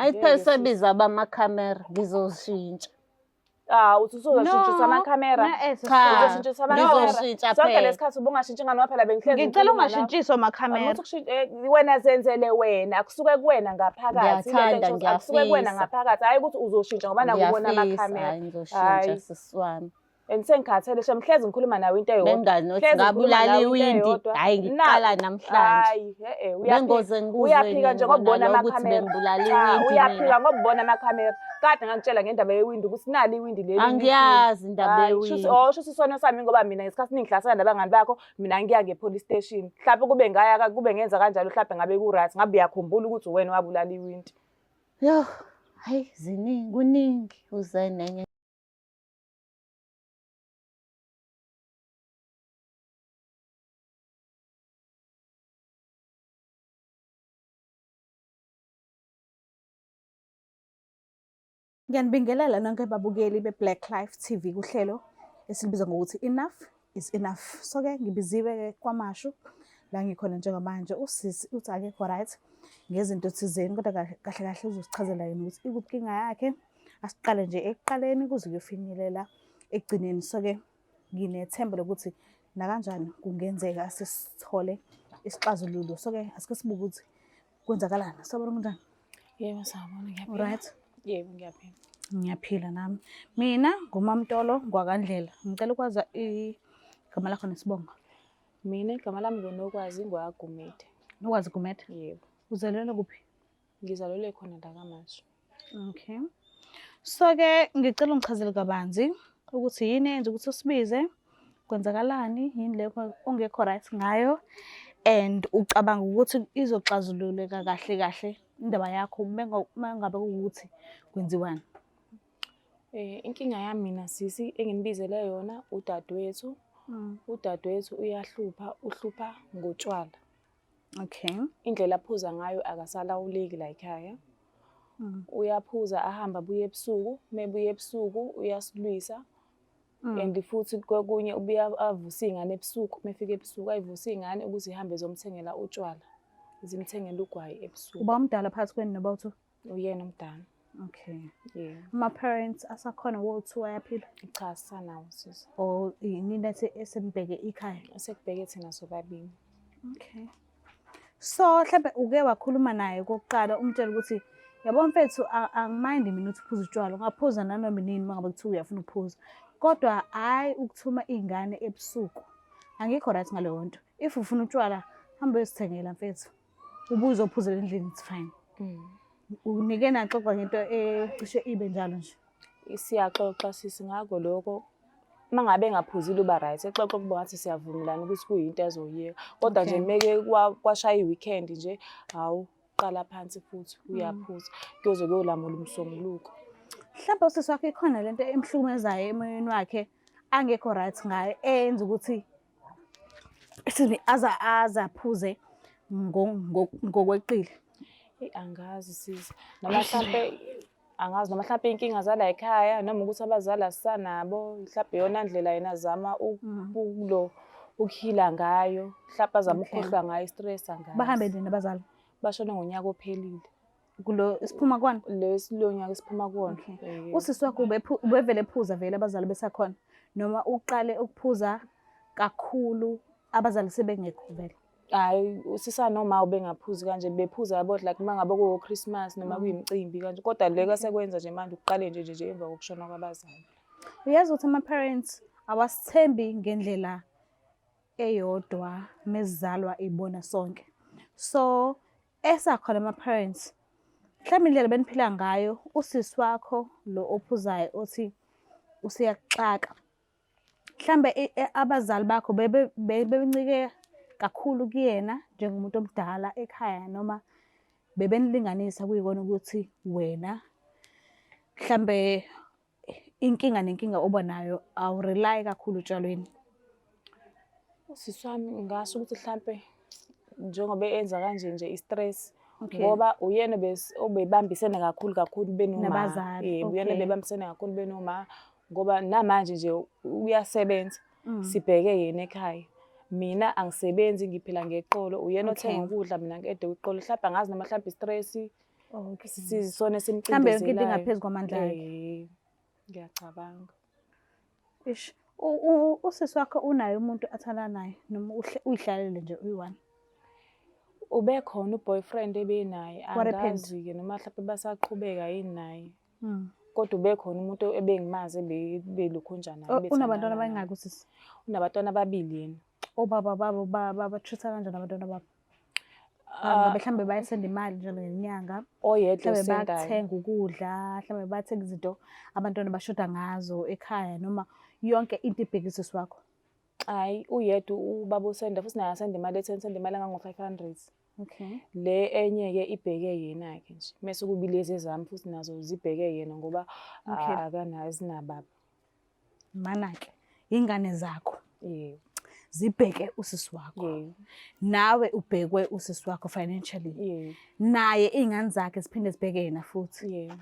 Hayi phela sebiza abamakhamera ngizoshintsha. Ah, uthi usuzoshintshisa amakhamera. Cha, Uzoshintshisa amakhamera. ngizoshintsha Sonke phela. lesikhathi ubungashintshi ngani ngoba phela bengihlezi Ngicela ngikhuluma nawe. ungashintshiswa amakhamera. Ukuthi wena zenzele wena, akusuke kuwena ngaphakathi. Ile nto Ngiyathanda, engisho ukuthi akusuke kuwena ngiyafisa. ngaphakathi, hhayi ukuthi uzoshintsha ngoba nakubona Ngiyafisa, amakhamera. hayi ngizoshintsha Hhayi. sisi wami. And sengikhathele shem, hlezi ngikhuluma nawe into eyodwa. Benganothi Hlezi ngikhuluma ngabulala nawe into iwindi, eyodwa. hhayi ngiqala Naku. namhlanje. Hhayi, eh, uyaphika. Bengoze ngikuzwe Uyaphika nini nje ngokubona kona lokho ukuthi amakhamera. bengibulala Cha, iwindi mina. uyaphika ngokubona amakhamera. Kade ngakutshela ngendaba yewindi ukuthi nali iwindi leli. Angiyazi indaba Hhayi, yewindi. oh, shuthi isono sami ngoba mina ngesikhathi ningihlasela nabangani bakho, mina ngiya nge-police station. Mhlawumbe kube ngaya kube ngenza kanjalo mhlawumbe ngabe ku-right. Ngabe uyakhumbula ukuthi uwena owabulala iwindi. Yoh, hayi ziningi, kuningi uze nenye. Ngiyanibingelela nonke babukeli be-Black Life TV kuhlelo esilibiza ngokuthi Enough is Enough. So-ke ngibiziwe-ke KwaMashu la ngikhona njengamanje. Usisi uthi akekho right ngezinto thizeni kodwa kahle kahle uzosichazela yena ukuthi ikuphi inkinga yakhe. Asiqale nje ekuqaleni kuze kuyofinyelela ekugcineni. So-ke nginethemba lokuthi nakanjani kungenzeka sisithole isixazululo. So-ke asike sibuke ukuthi kwenzakalani. Sawubona kunjani? Yebo, sawubona, ngiyaphila. Right? Yebo, ngiyaphila. Ngiyaphila nami. Mina nguMaMtolo ngwakaNdlela. Ngicela ukwazi igama lakho nesibongo. Mina igama lami nguNokwazi ngwakaGumede. Nokwazi Gumede. Yebo. Uzalelwe kuphi? Ngizalelwe khona la KaMashu. Okay. So-ke ngicela ungichazele kabanzi ukuthi yini eyenza ukuthi usibize, kwenzakalani, yini le ongekho right ngayo and ucabanga ukuthi izoxazululeka kahle kahle indaba yakho uma ngabe kuwukuthi kwenziwani? Inkinga yami mina sisi enginibizele yona udadewethu. Udadewethu uyahlupha, uhlupha ngotshwala. Okay. Indlela aphuza ngayo akasalawuleki la ekhaya. Uyaphuza ahambe abuye ebusuku, uma ebuya ebusuku uyasilwisa. And futhi kokunye ubuye avuse iy'ngane ebusuku, uma efika ebusuku ayivuse iy'ngane ukuze ihambe zomthengela utshwala. Zimthengele ugwayi ebusuku. Uba umdala phakathi kwenu noba u-two? Uyena omdala. Okay. Yeah. Ama-parents asakhona wo-two ayaphila? Cha, asisanawo sisi. Or yinini esenibheke ikhaya? Esekubheke thina sobabili. Okay. So mhlambe uke wakhuluma naye kokuqala umtshela ukuthi yabo mfethu angimind mina ukuthi uphuze utshwala, ungaphuza nanoma inini uma ngabe kuthiwa uyafuna ukuphuza. Kodwa hhayi ukuthuma iy'ngane ebusuku. Angikho right ngaleyo nto. If ufuna utshwala, hamba uyozithengela mfethu. Ubuye uzophuzela endlini, it's fine. Unike naxoxa ngento ecishe ibe njalo nje. Siyaxoxa sisi ngakho lokho. Uma ngabe engaphuzile uba right, exoxa kuba ngathi siyavumelana ukuthi kuyinto azoyiyeka. Kodwa nje meke kwashaya i-weekend nje, hawu qala phansi futhi uyaphuza. Kuyoze kuyolamula umsombuluko. Mhlawumbe usisi wakho ikhona lento emhlukumezayo emoyeni wakhe angekho right ngayo eyenza ukuthi excuse me aza azaphuze ngokweqile. Eyi angazi sisi. Noma mhlampe angazi noma mhlampe iy'nkinga zala ekhaya noma ukuthi abazali asisanabo mhlampe iyona ndlela yena azama ukulo ukuhila ngayo mhlampe azame ukukhohlwa ngayo i-stress angazi. Bahambe nini abazali? Bashone ngonyaka ophelile. Kulo esiphuma kuwona? Lo lo nyaka esiphuma kuwona. Okay. Usisi wakho ubevele ephuza vele abazali besakhona noma uqale ukuphuza kakhulu abazali sebengekho vele? Hhayi, sisanoma ubengaphuzi kanje, bephuza yabo like uma ngabe kuwo-Christmas noma kuyimicimbi kanje, kodwa le kasekwenza nje manje uqale nje nje emva kokushona kwabazali. Uyazi ukuthi ama-parents awasithembi ngendlela eyodwa mesizalwa ibona sonke. So esakhona ama-parents, mhlawumbe indlela beniphila ngayo, usisi wakho lo ophuzayo othi useyakuxaka. Mhlambe abazali bakho bebencike kakhulu kuyena njengomuntu omdala ekhaya noma bebenilinganisa kuyikona ukuthi wena mhlambe inkinga nenkinga oba nayo awu-rely kakhulu otshalweni. Usisi wami ngingasho ukuthi hlampe njengoba enza kanje nje i-stress ngoba uyena obebambisene kakhulu kakhulu benoma. Nabazali, Yebo, uyena okay. obebambisene kakhulu benoma ngoba namanje nje uyasebenza. Sibheke yena ekhaya. Mina angisebenzi ngiphila ngeqolo, uyena othenga ukudla mina ngiqede iqolo. Mhlampe angazi noma mhlampe i-stress. Okay. Sisona Mhlawumbe yonke into esimcindezelayo. ingaphezu kwamandla akhe. Eh, ngiyacabanga. Ish. Usisi wakho unaye umuntu athandana naye noma uyihlalele nje uyi-one? Ubekhona u-boyfriend ebenaye, What happened? angazi-ke noma mhlawumbe basaqhubeka yini naye. Kodwa ubekhona umuntu ebengimazi ebelokhunjana naye, Oh, unabantwana ebethandana naye. abayingaki usisi? Unabantwana ababili yena. Obaba babo ba-treat-a kanjani abantwana babo? Ah, Ngabe mhlawumbe bayasenda imali njalo ngenyanga, Oyedwa mhlawumbe osendayo. bayathenga ukudla, mhlawumbe bayathenga izinto abantwana bashoda ngazo ekhaya noma yonke into ibheke usisi wakho. Hhayi, uyedwa ubaba osenda futhi naye asende imali etheni, usenda imali engango-500. Okay. Le enye-ke ibheke yena-ke nje. Mese kuba ilezi ezami futhi nazo zibheke yena ngoba Okay. akanayo zinababa. Mana-ke, iy'ngane zakho Yebo. zibheke usisi wakho. Yebo. Nawe ubhekwe usisi wakho financially. Yebo. Naye iy'ngane zakhe ziphinde zibheke yena futhi. Yebo.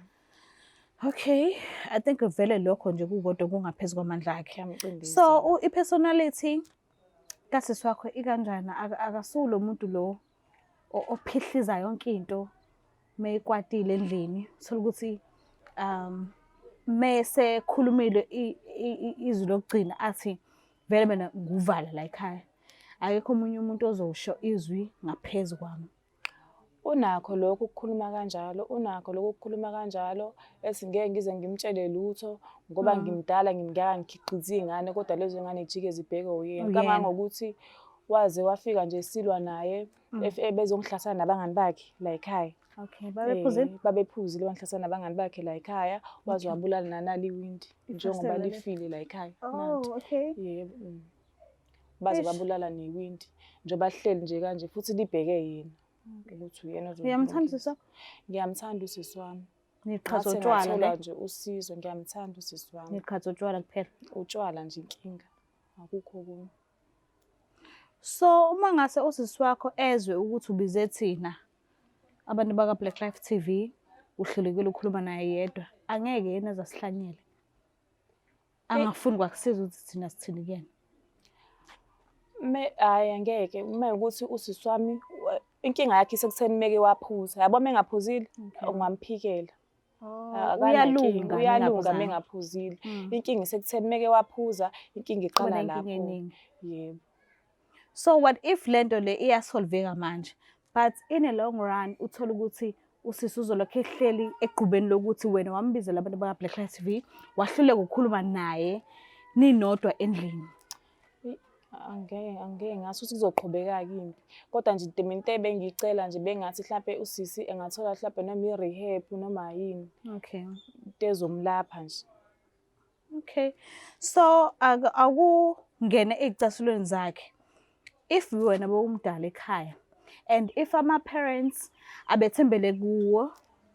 Okay, I think vele lokho nje kukodwa kungaphezu kwamandla akhe. Kuyamcindezela. So i-personality kasisi wakho ikanjani? Akasuwo lo muntu lo ophihliza yonke into meyikwatile endlini. Uthola ukuthi mese khulumile izwi lokugcina athi vele mina nguvala la ekhaya. Akekho omunye umuntu ozosho izwi ngaphezu kwami. Unakho lokho ukukhuluma kanjalo, unakho lokho ukukhuluma kanjalo, ethi ngeke ngize ngimtshele lutho ngoba ngimdala ngimngaka ngikhiqiza iy'ngane kodwa lezo ngane jike zibheke uyena. Uyena. Kangangokuthi waze wafika nje silwa naye, ebezongihlasela nabangani bakhe la ekhaya. Okay, babephuzile? Babephuzile, wangihlasela nabangani bakhe la ekhaya, waze wabulala nanali iwindi njengoba Ifasitela le. lifile la ekhaya. Oh, Nanti. okay. Yebo. Baze Eish. babulala newindi njengoba lihleli nje kanje futhi libheke yena. Ukuthi uyena Uyamthanda ozolilungisa. usisi wakho? Ngiyamthanda usisi wami. Niqhatha Ngathi utshwala ngathola ne? nje usizo, ngiyamthanda usisi wami. Niqhatha utshwala kuphela. Utshwala nje inkinga. Akukho okunye. So uma ngase usisi wakho ezwe ukuthi ubize thina abantu baka Black Life TV uhlulekile ukukhuluma naye yedwa, angeke yena azasihlanyele. Angafuni kwakusiza ukuthi thina sithini kuyena. Me hayi angeke uma ukuthi usisi wami inkinga yakhe isekutheni meke waphuza. Yabo mengaphuzile ungamphikela. Uyalunga Uyalunga mengaphuzanga. mengaphuzile. Inkinga isekutheni meke waphuza, inkinga Kuba iqala nenkinga lapho. eningi. Yebo. So what if lento le iyasolveka manje but in a long run uthola ukuthi usisi uzolokhu ehleli egqubeni lokuthi wena wambizela abantu baka Black Life TV wahluleka ukukhuluma naye ninodwa endlini. Angeke ngathi ukuthi kuzoqhubeka-ke impi. Kodwa nje mina into ebengiyicela nje bengathi hlampe usisi engathola hlampe noma i-rehab noma yini. Okay. Into ezomlapha nje. Okay. So akungene ey'cathulweni zakhe. If wena bowumdala ekhaya and if ama-parents abethembele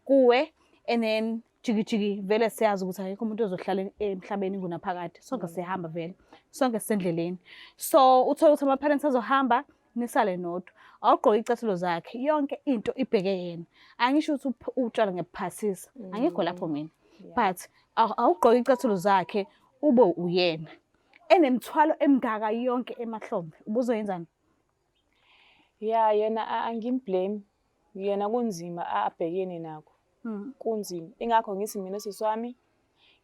kuwe and then jiki jiki vele siyazi ukuthi akekho umuntu ozohlala emhlabeni ngunaphakade. Sonke siyahamba vele. Sonke sisendleleni. So uthole ukuthi ama-parents azohamba nisale nodwa. Awugqoke iy'cathulo zakhe, yonke into ibheke yena. Angisho ukuthi utshwala ngiyabuphasisa. Angikho lapho mina. But awugqoke iy'cathulo zakhe ube uyena. Enemithwalo emingaka yonke emahlombe. Ubuzoyenzani? Ya yena angimblame. Yena kunzima abhekene nakho. Kunzima. Ingakho ngithi mina usisi wami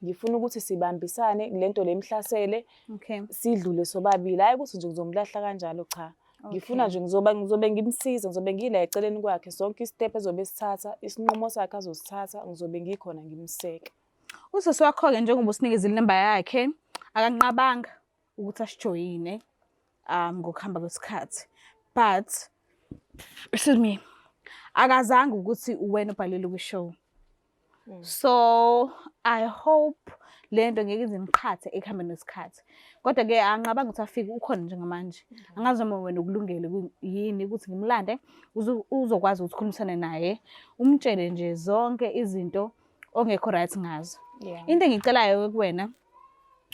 ngifuna ukuthi sibambisane lento le imhlasele. Okay. Sidlule sobabili. Hayi ukuthi nje ngizomlahla kanjalo cha. Ngifuna Okay. nje ngizobe ngimsiza, ngizobe ngila eceleni kwakhe sonke istep ezobe sithatha, isinqumo sakhe azosithatha, ngizobe ngikhona ngimseka. Usisi wakho-ke njengoba usinikezile inamba yakhe, akanqabanga ukuthi asijoyine ngokuhamba kwesikhathi. But excuse me, akazange ukuthi uwena obhalile kwi-show. So I hope le nto ngeke ize imqhathe ekuhambeni kwesikhathi. Kodwa-ke anqabanga ukuthi afike ukhona njengamanje. Angazi noma wena ukulungele yini ukuthi ngimlande uzokwazi ukuthi ukhulumisane naye, umtshele nje zonke izinto ongekho right ngazo. Into engiyicelayo kuwena,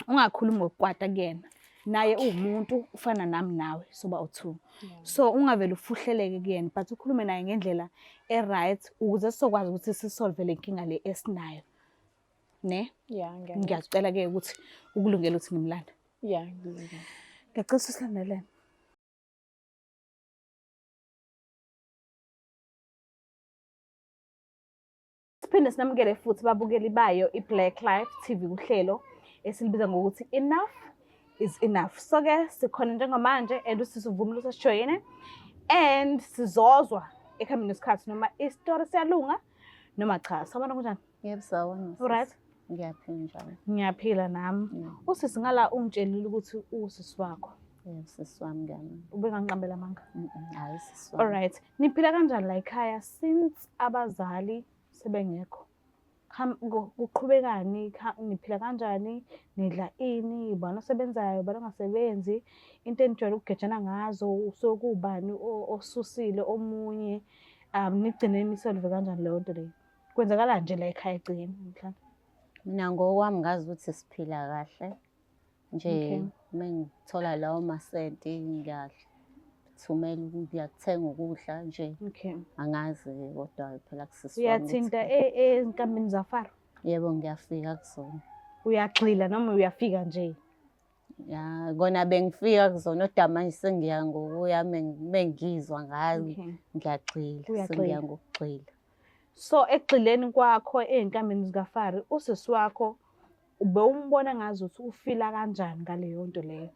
ungakhulumi ngokukwata kuyena. Naye uwumuntu ufana nami nawe soba u-two. So ungavele ufuhleleke kuyena but ukhulume naye ngendlela e-right ukuze sizokwazi ukuthi sisolve le nkinga le esinayo. Ne? Yeah, ngiyakuzwa. Ngiyacela ke ukuthi ukulungele ukuthi ngimlande. Yeah, ngilungele. Ngiyacela usilandelele. Siphinde sinamukele futhi babukeli bayo i-Black Life TV kuhlelo esilibiza ngokuthi Enough is Enough. So-ke sikhona njengamanje and usisi uvumile ukuthi asijoyine and sizozwa ekuhambeni kwesikhathi noma isitori siyalunga noma cha. Sawubona, kunjani? Yebo, sawubona. Alright. Ngiyaphila, njani? Ngiyaphila nami. Usisi ngala ungitshelile ukuthi usisi wakho. Yebo, sisi wami, ngiyami. Ubengangiqambela amanga? Hhayi, sisi wami. Alright. Niphila kanjani la ekhaya since abazali sebengekho? Kuqhubekani? Niphila kanjani? Nidla ini? Ubani osebenzayo, ubani ongasebenzi? Into enijwayele ukugejana ngazo, usuke kuwubani osusile omunye? Nigcine ni-solve kanjani leyo nto leyo? Kwenzakalani nje la ekhaya egcekeni mhlawumbe? Mina ngokwami ngazi ukuthi siphila kahle. Nje uma ngithola lawo masenti ngiyathumela, ngiyakuthenga ukudla nje. Angazi-ke kodwa phela kusisi wami ukuthi Uyathinta ezinkambini zafaro? Yebo, ngiyafika kuzona. Uyagxila noma uyafika nje? Ya, kona bengifika kuzona kodwa manje sengiya ngokuya mengizwa ngayo ngiyagxila, Uyagxila. sengiya ngokugxila. So ekugxileni kwakho ey'nkambini zikaFari, usisi wakho ubewumbona ngazi ukuthi ufila kanjani ngaleyo nto leyo?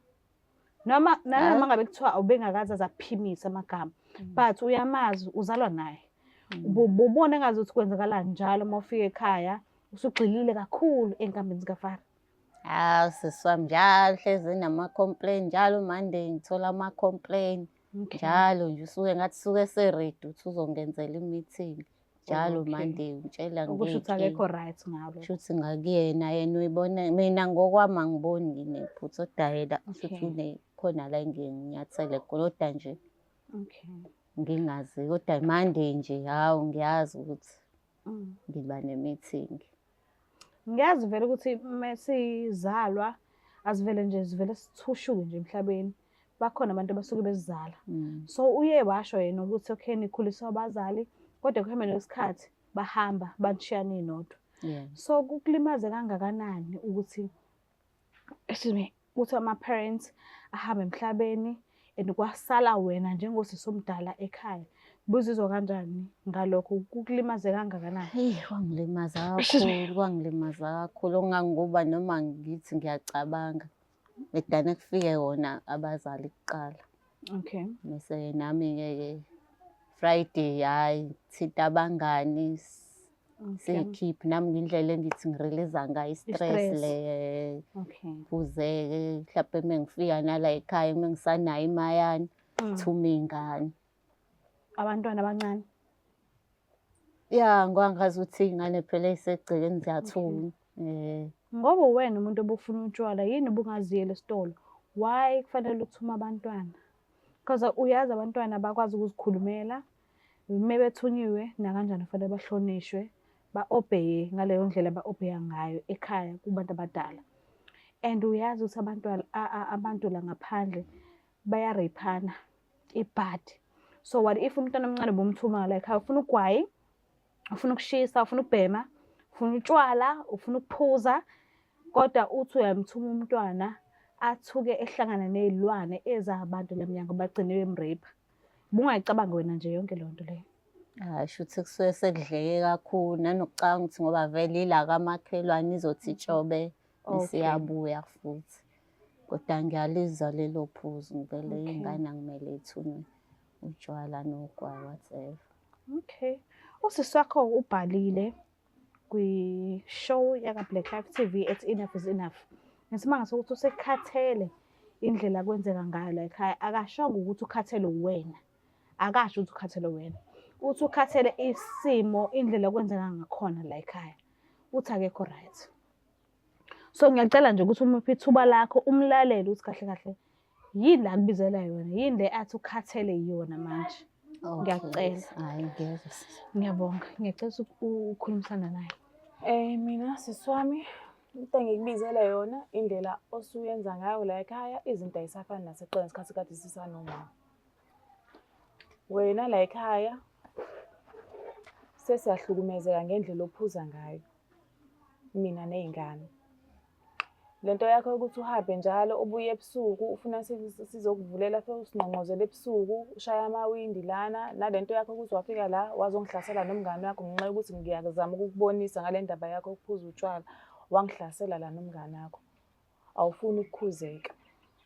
Noma nanoma ngabe kuthiwa ubengakaze aze aphimise amagama, but uyamazi, uzalwa naye. Ububona ngazi ukuthi kwenzakalani njalo uma ufika ekhaya, usugxilile kakhulu ey'nkambini zikaFari. Hawu, sisi wami, njalo hlezi nama-complain, njalo Monday ngithola ama-complain. Njalo nje usuke ngathi suke se-ready ukuthi uzongenzela i-meeting. Njalo Monday ungitshela Okusho ukuthi ngey'nkinga. akekho right ngalo. Kusho ukuthi ngakuyena, yena uyibona, mina ngokwami angiboni nginephutha kodwa yena kusho ukuthi khona la engiye nginyathele khona kodwa nje ngingazi, kodwa Monday nje hawu ngiyazi ukuthi ngiba ne-meeting. Ngiyazi vele ukuthi mesizalwa asivele nje sivele sithushuke nje emhlabeni. Bakhona abantu abasuke besizala. So uye washo yena ukuthi okay nikhuliswa abazali kodwa ekuhambeni kwesikhathi bahamba banishiya ninodwa. So kukulimaze kangakanani ukuthi, excuse me, ukuthi ama-parents ahambe emhlabeni and kwasala wena njengosisi omdala ekhaya? Ubuzizwa kanjani ngalokho? Kukulimaze kangakanani? Eyi, kwangilimaza Excuse me. kakhulu, kwangilimaza kakhulu okungangokuba noma ngithi ngiyacabanga bedane kufike wona abazali kuqala. Bese nami-ke Friday hhayi thinta abangani siyikhiphe nami ngendlela engithi ngi-release-a ngayo i-stress I-stress. le. Phuze-ke mhlampe uma ngifika nala ekhaya uma ngisanayo imayani, thume iy'ngane. Abantwana abancane? Ya, ngoba ukuthi iy'ngane phela ey'segcekeni ziyathunywa. Ngoba uwena umuntu obufuna utshwala, yini ubungaziyela esitolo? Why kufanele uthume abantwana? Because uyazi abantwana bakwazi ukuzikhulumela, uma bethunyiwe nakanjani kufanele bahlonishwe, ba-obey-e ngaleyo ndlela aba-obey-a ngayo ekhaya kubantu abadala. And uyazi ukuthi abantu la ngaphandle baya-rape-ana ibhadi. So what if umntwana omncane ubumthuma la ekhaya, ufuna ugwayi, ufuna ukushisa, ufuna ukubhema, ufuna utshwala, ufuna ukuphuza, kodwa uthi uyamthuma umntwana athuke ehlangana ney'lwane ezabantu la mnyango bagcine bem-rape. Ubungayicabangi wena nje yonke leyo nto leyo? Hhayi, shuthi kusuke sekudleke kakhulu nanokucabanga ukuthi ngoba vele ila kamakhelwane izothi itshobe bese iyabuya futhi. Kodwa ngiyalizwa lelo phuzu vele iy'ngane akumele y'thunywe utshwala nogwayi whatever. Okay. Usisi wakho ubhalile kwi-show yaka-Black Life TV ethi Enough is Enough. Ngesimanga sokuthi usekhathele indlela kwenzeka ngayo la ekhaya. Akashongo ukuthi ukhathele wena. Akasho ukuthi ukhathele wena. Uthi ukhathele isimo, indlela kwenzeka ngakhona la ekhaya. Uthi akekho right. So ngiyacela nje ukuthi umuphe ithuba lakho umlalele ukuthi kahle kahle yini la akubizela yona, yini le athi ukhathele yiyona manje. Ngiyacela. Hhayi, ngiyezwa sisi. Ngiyabonga. Ngiyacela ukuthi ukhulumisana naye. Mina sisi wami, into engikubizele yona indlela osuyenza ngayo la ekhaya, izinto ayisafani nasekuqaleni ngesikhathi kade sisanomama. Wena la ekhaya sesiyahlukumezeka ngendlela ophuza ngayo, mina ney'ngane. Lento yakho yokuthi uhambe njalo ubuye ebusuku ufuna sizokuvulela usinqonqozele ebusuku ushaya amawindi lana nalento yakho ukuthi wafika la wazongihlasela nomngane wakho ngenxa yokuthi ngiyazama ukukubonisa ngale ndaba yakho yokuphuza utshwala wangihlasela la nomngane wakho. Awufuni ukukhuzeka.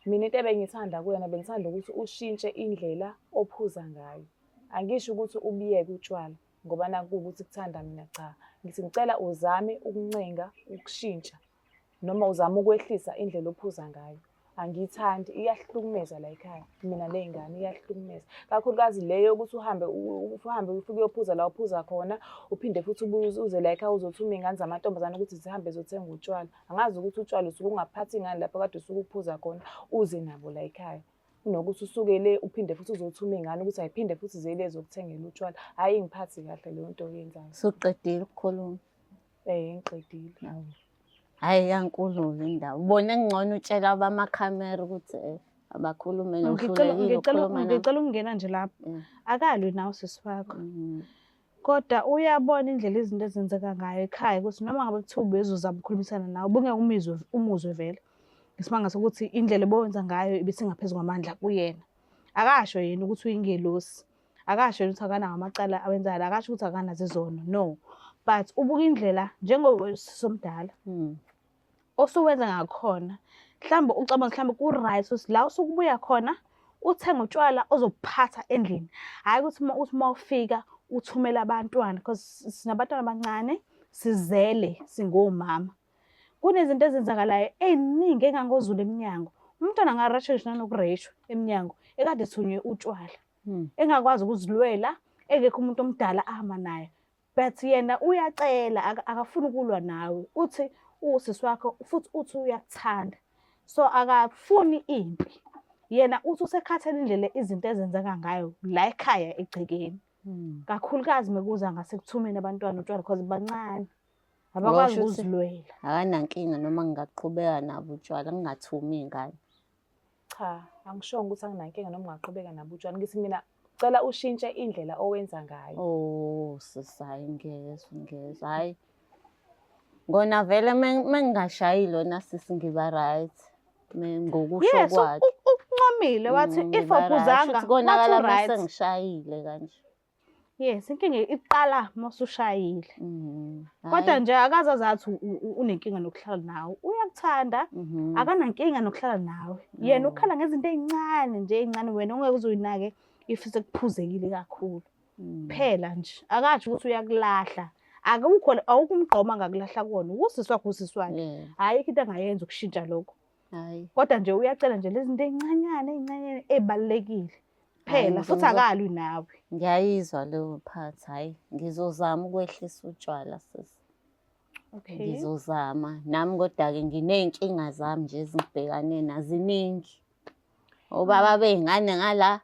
Mina into ebengithanda kuwena bengithanda ukuthi ushintshe indlela ophuza ngayo. Angisho ukuthi ubiyeke utshwala ngoba naku ukuthi kuthanda mina cha. Ngithi ngicela uzame ukuncenga ukushintsha noma uzama ukwehlisa indlela ophuza ngayo. Angiyithandi, iyahlukumeza la ekhaya mina ney'ngane iyahlukumeza. Kakhulukazi le yokuthi uhambe uhambe ufike uyophuza la uphuza khona, uphinde futhi ubuye uze la ekhaya uzothuma iy'ngane zamantombazane ukuthi zihambe ziyothenga utshwala. Angazi ukuthi utshwala usuke ungaphathi ngani lapho kade usuke uphuza khona uze nabo la ekhaya. Kunokuthi usuke le uphinde futhi uzothuma iy'ngane ukuthi ayiphinde futhi ziye le zokuthengela utshwala. Hhayi ingiphathi kahle leyo nto oyenzayo. Usuqedile ukukhuluma? Eh, ngiqedile. Awu. Hhayi yankulu-ke indaba. Ubone kungcono utshela abamakhamera ukuthi abakhulume Ngicela uhlulekile ngicela ukukhuluma nami. ngicela ukungena nje lapho. Akalwi nawe usisi wakho. Kodwa uyabona indlela izinto ezenzeka ngayo ekhaya ukuthi noma ngabe kuthiwa ubezozama ukukhulumisana nawe ubungeke umizwe umuzwe vele. Ngesimanga sokuthi indlela obewenza ngayo ibisingaphezu kwamandla kuyena. Akasho yena ukuthi uyingelosi. Akasho yena ukuthi akanawo amacala awenzayo, akasho ukuthi akanazo izono, no. But ubuka indlela njengosisi omdala osuwenza ngakhona, mhlawumbe ucabanga mhlawumbe ku-right ukuthi la usuke ubuya khona uthenge utshwala ozobuphatha endlini. Hhayi ukuthi uma uthi uma ufika uthumele abantwana because sinabantwana abancane, sizele singomama. Kunezinto ezenzakalayo ey'ningi ey'ngangozula emnyango. Umntwana angareshwa ngisho nanokureshwa emnyango ekade ethunywe utshwala. Engakwazi ukuzilwela, engekho umuntu omdala ahamba naye. But yena uyacela akafuni ukulwa nawe. Uthi usisi wakho futhi uthi uyakuthanda. So akafuni impi. Yena uthi usekhathele indlela izinto ezenzeka ngayo la ekhaya egcekeni. Kakhulukazi mekuza ngasekuthumeni abantwana utshwala because bancane. Abakwazi Ngisho ukuthi ukuzilwela. Akanankinga noma ngingaqhubeka nabo utshwala ngingathumi iy'ngane. Cha, angishongo ukuthi anginankinga noma ungaqhubeka nabo utshwala. Ngithi mina cela ushintshe indlela owenza ngayo. Oh, sisi, hhayi ngiyezwa, ngiyezwa. Hhayi. Ngona vele mengingashayi lona sisi ngiba right. Ngokusho Yes, kwakhe. ukuncomile wathi if Ngiba right. awuphuzanga, Shuthi konakala wathi mase right. ngishayile kanje. Yes, inkinga iqala mawusushayile. Kodwa Hhayi. nje akaze azathi unenkinga nokuhlala nawe. Uyakuthanda, akanankinga nokuhlala nawe. Yena ukhala ngezinto ey'ncane nje ey'ncane wena ongeke uze uyinake if sekuphuzekile kakhulu. Phela nje akasho ukuthi uyakulahla. Akukho awukho umgqomo angakulahla kuwona. Usisi wakhe usisi wakhe. Ayikho into angayenza ukushintsha lokho. Hhayi. Kodwa nje uyacela nje lezi zinto ey'ncanyana ey'ncanyana ey'balulekile. Hhayi, Phela futhi akalwi nawe. Ngiyayizwa leyo part, hhayi. Ngizozama ukwehlisa utshwala sisi. Ngizozama. Nami kodwa-ke nginey'nkinga zami nje ezingibhekane nazo ziningi. Obaba bey'ngane ngala.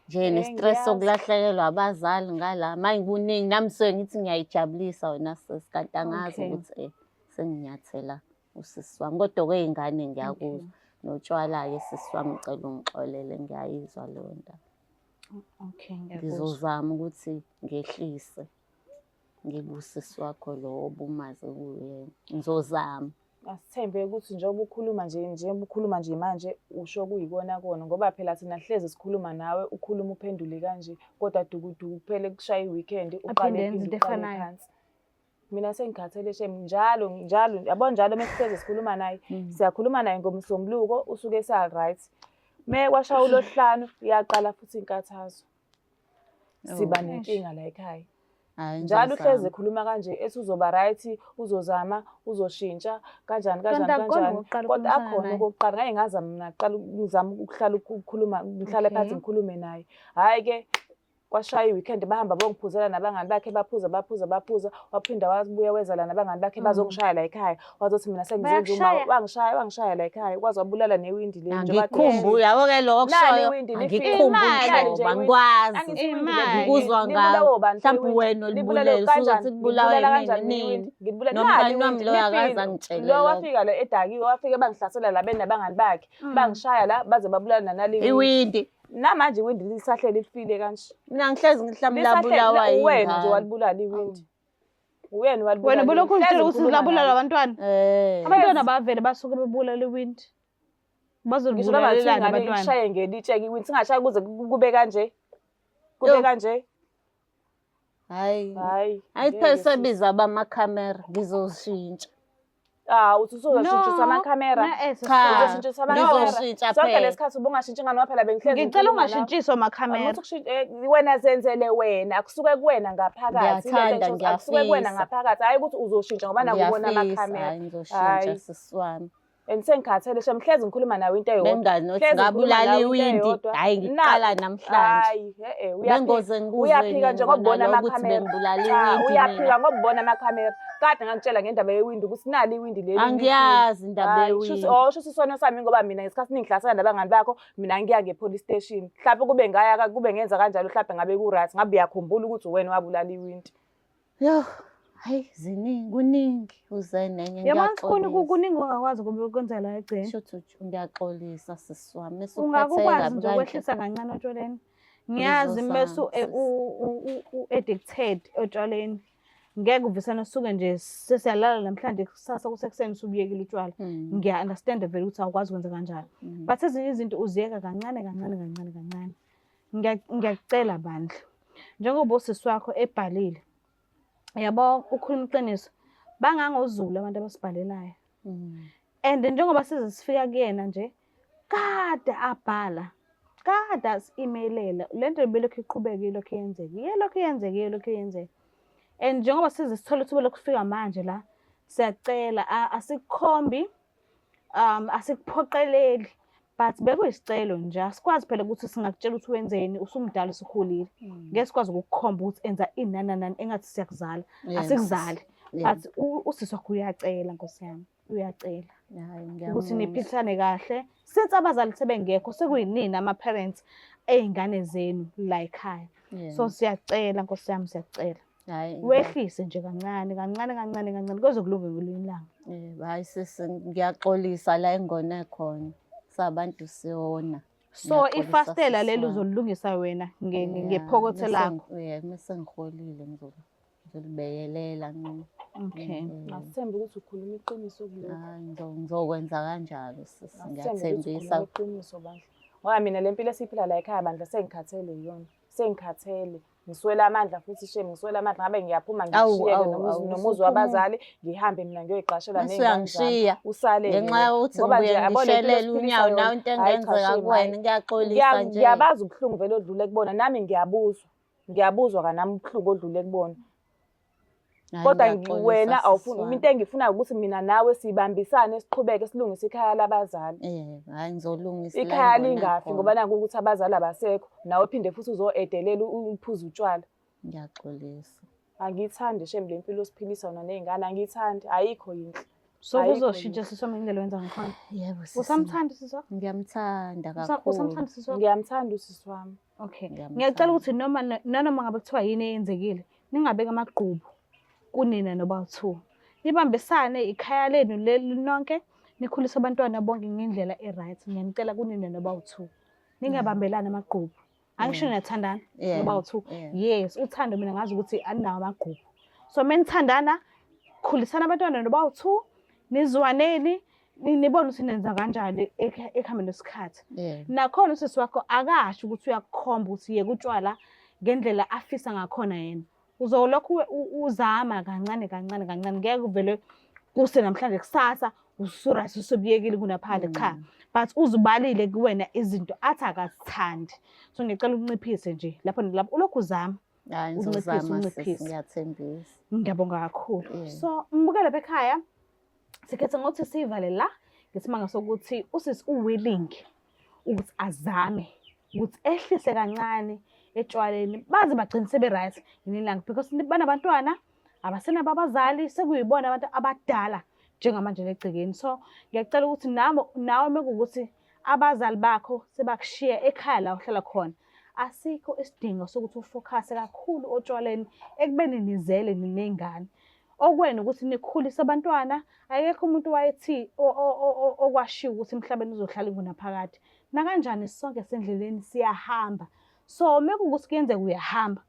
Nje ne-stress Ngiyazi. sokulahlekelwa abazali ngala. Manje kuningi nami suke ngithi ngiyayijabulisa wena sisi kanti angazi ukuthi senginyathela usisi wami. Kodwa kwey'ngane ngiyakuzwa. Notshwala-ke sisi wami ngicela ungixolele ngiyayizwa leyo ndaba. Okay, ngiyakuzwa. Ngizozama ukuthi ngehlise ngibe usisi wakho lo obumazi kuyena. Ngizozama. Asithembe ukuthi njengoba ukhuluma nje, njengoba ukhuluma nje manje usho kuyikona kona ngoba phela thina hlezi sikhuluma nawe ukhuluma uphendule kanje kodwa dukuduku kuphele kushaya i-weekend uqale Aphinde enze phinde into uqale efanayo. phansi. Mina sengikhathele shame njalo njalo yabo njalo mesihlezi sikhuluma naye siyakhuluma naye ngomsombuluko usuke esa right. Me kwashaya uLwesihlanu iyaqala futhi inkathazo. Siba nenkinga la ekhaya. Hhayi, Njalo uhlezi ngizozama. ekhuluma kanje ethi uzoba right, uzozama, uzoshintsha kanjani kanjani Kanti akukhona kanjani. okokuqala Kodwa ukukhulumisana akhona naye? okokuqala ngake ngazama mina kuqala ngizama ukuhlala ukukhuluma ngihlale phansi ngikhulume naye. Hhayi ke kwashaya i-weekend bahamba bongiphuzela nabangani bakhe baphuza baphuza baphuza waphinda wabuya weza la nabangani bakhe bazongishaya la ekhaya wazothi mina sengizenza uma Bayakushaya? wangishaya wangishaya la ekhaya kwaze wabulala newindi le njengoba Angikhumbuli, yabo-ke lokho Nali okushoyo, iwindi lifile. angikhumbuli Imali. Nali nje nhlobo, iwindi. angikwazi. Angithi iwindi Imali. leli Ngikuzwa libulawa ngawe. obani Mhlawumbe iwindi? wena Libulala olibulele, kanjani? usuzothi kubulawa Ngilibulala yimina kanjani nini? iwindi? Ngilibulala Nomngani nali wami iwindi loyo akaze lifile. angitshele Lo lokho. wafika lo edakiwe wafika bangihlasela la benabangani bakhe bangishaya la baze babulala nanali iwindi. Iwindi. Namanje iwindi lisahleli lifile kanje. Mina ngihlezi ngihlambulabulawa Lisahleli wena nje yingane. walibulala iwindi. Uyena walibulala. Wena ubulokhu Hlezi uzitshela ukuthi ngikhuluma labulala nawe. abantwana. Eh. Abantwana bavele basuke bebulala iwindi. Ngisho noma kuthiwa Bazolibulalelana ingane abantwana. ishaye ngelitshe iwindi, singashaya kuze kube kanje. Kube Yo. kanje. Hayi. Hayi. Hayi ngeke phela sisi. sebiza abamakhamera ngizoshintsha. Ah, uthi usuzoshintshiswa amakhamera. Na, eh, sisi Cha. wami. Uzoshintshiswa amakhamera. Ngizoshintsha Sonke phela. lesikhathi ubungashintshi ngani ngoba phela bengihlezi Ngicela ngikhuluma nawe. ungashintshiswa amakhamera. Awuthi wena zenzele wena, akusuke kuwena ngaphakathi. Ile nto Ngiyathanda, engisho ukuthi akusuke kuwena ngiyafisa. ngaphakathi, hhayi ukuthi uzoshintsha ngoba nakubona Ngiyafisa, amakhamera. hayi ngizoshintsha Hhayi. sisi wami. And sengikhathele shem, hlezi ngikhuluma nawe into eyodwa. Benginganothi Hlezi ngikhuluma ngabulala nawe into iwindi. eyodwa. Hhayi ngiqala namhlanje. Hhayi, eh, uyaphika. Bengoze ngikuzwe Uyaphika nje nina ngokubona lokho ukuthi amakhamera. bengibulala Cha, iwindi mina. uyaphika ngokubona amakhamera. Kade ngakutshela ngendaba yewindi ukuthi nali iwindi leli. Angiyazi indaba Hhayi, yewindi. oh, shuthi isono sami ngoba mina ngesikhathi ningihlasela nabangani bakho, mina ngiya nge-police station. Mhlawumbe kube ngaya kube ngenza kanjalo mhlawumbe ngabe ku-right, ngabe uyakhumbula ukuthi uwena owabulala iwindi. Yo, hayi ziningi, kuningi uze nenye Yabona sikhona ngiyaxolisa. kuningi ongakwazi kube kwenzela la egcekeni. Shuthi ngiyaxolisa sisi wami. Mese uphatheka Ungakukwazi kabi nje kanje. ukwehlisa kancane otshwaleni. Ngiyazi Ngizozama, mese sisi. u-addicted otshwaleni. Ngeke uvisane usuke nje sesiyalala namhlanje kusasa kusekuseni usubuyekile utshwala. Ngiya-understand vele ukuthi awukwazi ukwenza kanjalo. But ezinye izinto uziyeka kancane kancane kancane kancane. Ngiyakucela bandla. Njengoba usisi wakho ebhalile, yabo ukhuluma iqiniso, bangangozulu abantu abasibhalelayo. And njengoba size sifika kuyena nje, kade abhala, kade asi-email-ela. Le nto ibelokhu iqhubeka ilokhu yenzeka, iyelokhu yenzeka, iyelokhu yenzeka. And njengoba size sithole ithuba lokufika manje la, siyacela asikukhombi, asikuphoqeleli, but bekuyisicelo nje. Asikwazi phela ukuthi singakutshela ukuthi wenzeni, usumdala usukhulile. Ngeke sikwazi ukukukhomba ukuthi enza ini nani nani engathi siyakuzala. Asikuzali. But usisi wakho uyacela Nkosi yami, uyacela. Hhayi, Ukuthi ngiyamuzwa. niphilisane kahle. Since abazali sebengekho, sekuyinini ama-parents ey'ngane zenu la ekhaya. So siyacela Nkosi yami, siyacela. Hhayi, Wehlise nje kancane, kancane, kancane, kancane, kuze kulunge ngelinye ilanga. Hhayi sisi, ngiyaxolisa la engone khona. Sabantu siyona. So Ngiyaxolisa ifastela sisi leli wami. uzolilungisa wena Ya, ngephokotho lakho. mese ngiholile ngizolibekelela. Okay. Asithembe ukuthi ukhuluma iqiniso kulokho. Hhayi, ngizokwenza kanjalo sisi, Asithembe ukuthi ngiyathembisa. ukhuluma iqiniso bandla. Ngoba mina le mpilo esiyiphila la ekhaya bandla sengikhathele yiyona. Sengikhathele. Ngiswele amandla futhi shame, ngiswele amandla ngabe ngiyaphuma Awu, ngishiyeke awu, awu, nomuzi usuphuma. wabazali, ngihambe mina ngiyoyiqashela Mase ney'ngane zami. uyangishiya. Usale-ke Ngenxa wena. yokuthi Ngoba ngibuye nje yabo le mpilo ngishelele esiphilisa unyawo yona, nawe into hhayi cha engenzeka shame, kuwena, hhayi. ngiyaxolisa nje. Ngiyabazi ubuhlungu vele odlule kubona, nami ngiyabuzwa. Ngiyabuzwa kanami ubuhlungu odlule kubona. Hhayi, Kodwa ngiyaxolisa wena sisi awufuni, wami. into engifunayo ukuthi mina nawe sibambisane siqhubeke silungise ikhaya labazali. Hhayi ngizolungisa la Ikhaya engibona lingafi khona. ngoba naku ukuthi abazali abasekho, nawe phinde futhi uzo-edelela uphuze utshwala. Ngiyaxolisa. Angiyithandi shame le mpilo osiphilisa yona ney'ngane, angiyithandi, ayikho yinhle. So Ayikho kuzoshintsha yinhle. sisi wami indlela owenza ngakhona. Yebo sisi. Usamthanda sisi wakho? Ngiyamthanda kakhulu. Usamthanda sisi wakho? Ngiyamthanda usisi wami. Okay. Ngiyamthanda. Ngiyacela ukuthi nanoma ngabe kuthiwa yini eyenzekile, ningabeki amagqubu kunina noba two. Nibambisane ikhaya lenu leli nonke, nikhulise abantwana bonke ngendlela e-right. Ngiyanicela kunina noba two. Ningabambelani amagqubu. Angisho niyathandana noba two. Yes, uthando mina ngazi ukuthi aninawo amagqubu. So menithandana, khulisana abantwana noba two, nizwaneni, nibone ukuthi nenza kanjani ekuhambeni kwesikhathi. Nakhona usisi wakho akasho ukuthi uyakukhomba ukuthi yeka utshwala ngendlela afisa ngakhona yena. Uzolokhu uzama kancane kancane kancane, ngeke uvele kuse namhlanje kusasa usu-right usubuyekile kunaphandle, cha. But uzibalile kuwena izinto athi akazithandi. So ngicela unciphise nje lapho nalapho, ulokhu uzama. Hhayi, Unciphise, ngizozama sisi, unciphise. ngiyathembisa. Ngiyabonga kakhulu. So mbukele lapha ekhaya, sikhethe ngokuthi siyivale la ngesimanga sokuthi usisi u-willing ukuthi azame ukuthi ehlise kancane etshwaleni, baze bagcine sebe-right ngelinye ilanga because banabantwana abasenabo abazali, sekuyibona abantu abadala njengamanje legcekeni. So ngiyacela ukuthi nawe mekuwukuthi abazali bakho sebakushiya ekhaya la uhlala khona, asikho isidingo sokuthi ufocuse kakhulu otshwaleni ekubeni nizele niney'ngane. Okwenu ukuthi nikhulise abantwana, akekho umuntu wayethi okwashiwo ukuthi emhlabeni uzohlala ingunaphakade. Nakanjani sonke sendleleni siyahamba. So mekuwukuthi kuyenzeka uyahamba,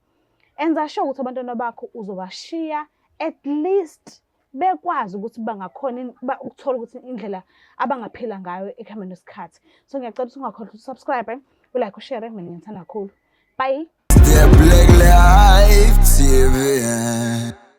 enza sure ukuthi abantwana bakho uzobashiya At least bekwazi ukuthi bangakhona ukuthola ukuthi indlela abangaphila ngayo ekuhambeni kwesikhathi. So ngiyacela ukuthi ungakhohlwa ukuthi subscribe, ulike, ushare. Mina ngithanda kakhulu. Bye. The Black Life TV.